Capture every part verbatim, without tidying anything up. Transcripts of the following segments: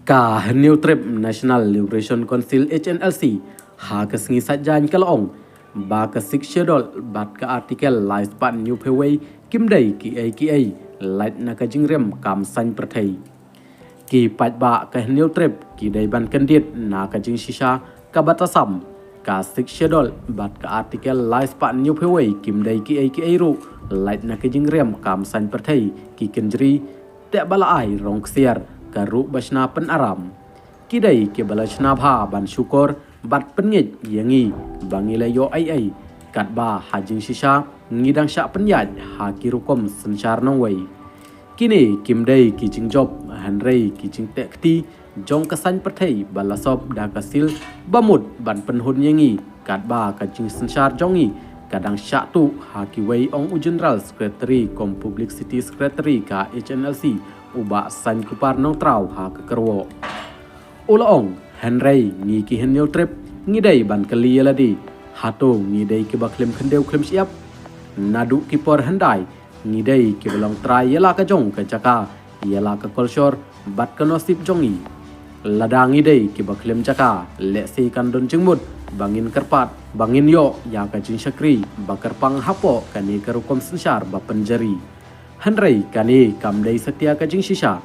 Ka Hynñiewtrep National Liberation Council, H N L C, ha ka sngi Saitjaiñ ka la ong ba ka Sixth Schedule bad ka Article lai spah hynñiewphew wei kim dei kiei kiei, lait na ka jingrem kam saiñ pyrthei. Ki paidbah ka Hynñiewtrep ki dei ban kyndit na ka jingshisha kaba tasam. Ka Sixth Schedule bad ka Article lai spah hynñiewphew wei kim dei kiei kiei ruh, lait na ka jingrem kam saiñ pyrthei, ki kynjri, te ba la ai rong ksiar ka ruh ba shna pynaram. Ki dei kiba la shna bha ban shukor bad pynngeit ïa ngi ba ngi la ïoh ei ei, katba ha jingshisha ngi dang shah pynïaid ha ki rukom synshar nongwei. Kine kim dei ki jingjop, hynrei ki jingteh kti jong ka saiñ pyrthei ba la sop da ka sil ba mut ban pynhun ïa ngi, katba ka jingsynshar jong ngi ka dang shah tuh ha kiwei, ong u General Secretary kum Publicity Secretary ka H N L C, u Bah Saiñkupar Nongtraw, ha ka kyrwoh. U la ong, hynrei ngi ki Hynñiewtrep ngi dei ban kylli ïa lade, hato ngi dei kiba khlem khyndew khlem shyiap? Naduh ki por hyndai ngi dei kiba long trai ïa la ka jong ka jaka, ïa la ka kolshor bad ka nosip jong ngi. Lada ngi dei kiba khlem jaka, lehse kan don jingmut ba ngin kyrpad ba ngin ïoh ïa ka jingshakri ba kyrpang hapoh kane ka rukom synshar ba pynjari. Hynrei kane kam dei satia ka jingshisha.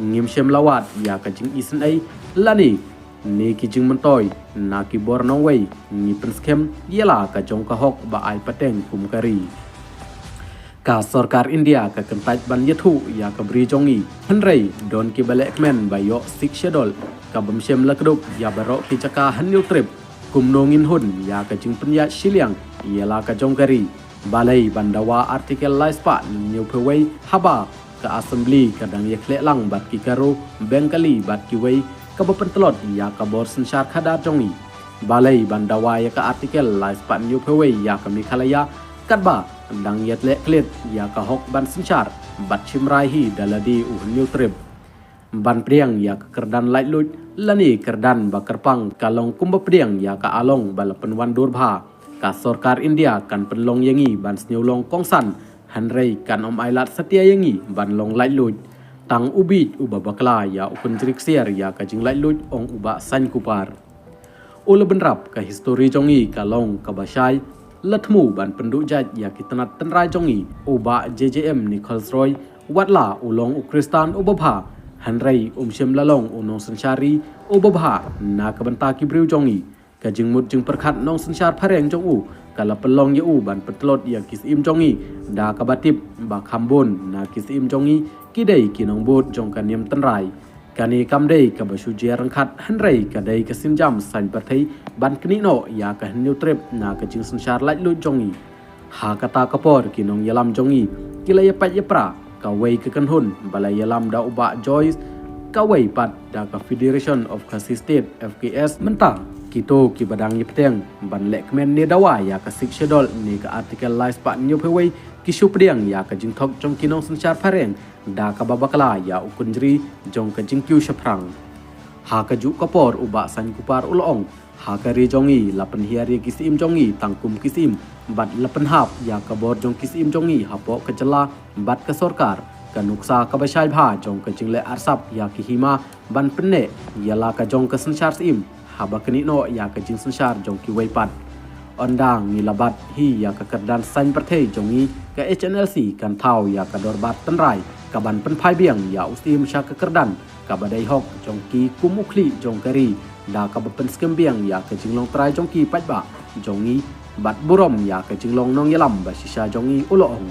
Ngim shym la wad ïa ka jingisynei lane ne ki jingmyntoi na ki bor nongwei, ngi pynskhem ïa la ka jong ka hok ba ai pateng kum ka ri. Ka sorkar India ka kyntait ban ïathuh ïa ka bri jong ngi, hynrei don kiba lehkmen ba ïoh Sixth Schedule ka bym shym la kdup ïa baroh ki jaka Hynñiewtrep. Kumno ngin hun ïa ka jingpynïaid shiliang ïa la ka jong ka ri? Balei ban dawa Article lai spah hynñiewphew wei haba ka Assembly ka dang ïakhleh lang bad ki Garo, Bengali bad kiwei, kaba pyntlot ïa ka bor synshar khadar jong ngi? Balei ban dawa ïa ka Article lai spah hynñiewphew wei ïa ka Meghalaya, katba dang ïatleh klet ïa ka hok ban synshar bad shim rai hi da lade u Hynñiewtrep? Ban pdiang ïa ka kyrdan laitluid lane kyrdan ba kyrpang ka long kumba pdiang ïa ka along ba la pynwandur bha. Ka sorkar India kan pynlong ïa ngi ban sniew long kongsan, hynrei kan ym ailad satia ïa ngi ban long laitluid. Tang u bieit uba bakla ïa u kynjri ksiar ïa ka jinglaitluid, ong u Bah Saiñkupar. U la bynrap, ka histori jong ngi ka long kaba shai. La thmu ban pynduh jait ïa ki tnat tynrai jong ngi. U Bah J J M Nichols Roy, watla u long u Khristan uba bha, hynrei um shym la long u nongsynshar ri uba bha na ka bynta ki briew jong ngi. Ka jingmut jingpyrkhat nongsynshar phareng jong u ka la pynlong ïa u ban pyntlot ïa ki syiem jong ngi da kaba tip ba kham bun na ki syiem jong ngi ki dei ki nongbud jong ka niam tynrai. Kane kam dei kaba shu jia ryngkat, hynrei ka dei ka sienjam saiñ pyrthei ban knieh noh ïa ka Hynñiewtrep na ka jingsynshar laitluid jong ngi. Ha kata ka por ki nongïalam jong ngi ki la ïapait ïapra, kawei ka kynhun ba la ïalam da u Bah Joyce, kawei pat da ka Federation of Khasi State, F K S. Mynta kito kiba dang ïapteng ban lehkmen ne dawa ïa ka Sixth Schedule ne ka Article lai spah hynñiewphew wei, ki shu pdiang ïa ka jingthok jong ki nongsynshar phareng da kaba bakla ïa u kynjri jong ka jingkiew shaphrang. Ha kajuh ka por u Bah Saiñkupar u la ong, ha ka ri jong ngi la pynhiar ïa ki syiem jong ngi tang kum ki syiem bad la pynhap ïa ka bor jong ki syiem jong ngi hapoh ka jylla bad ka sorkar. Ka nuksa kaba shai bha jong ka jingleh arsap ïa ki hima ban pynneh ïa la ka jong ka synshar syiem haba knieh noh ïa ka jingsynshar jong kiwei pat. Ynda ngi la bat hi ïa ka kyrdan saiñ pyrthei jong ngi, ka H N L C kan thaw ïa ka dorbar tynrai kaban pynphai biang ïa u syiem sha ka kyrdan kaba dei hok jong ki kum u khlieh jong ka ri da kaba pynskhem biang ïa ka jinglong trai jong ki paidbah jong ngi bad burom ïa ka jinglong nongïalam ba shisha jong ngi, u la ong.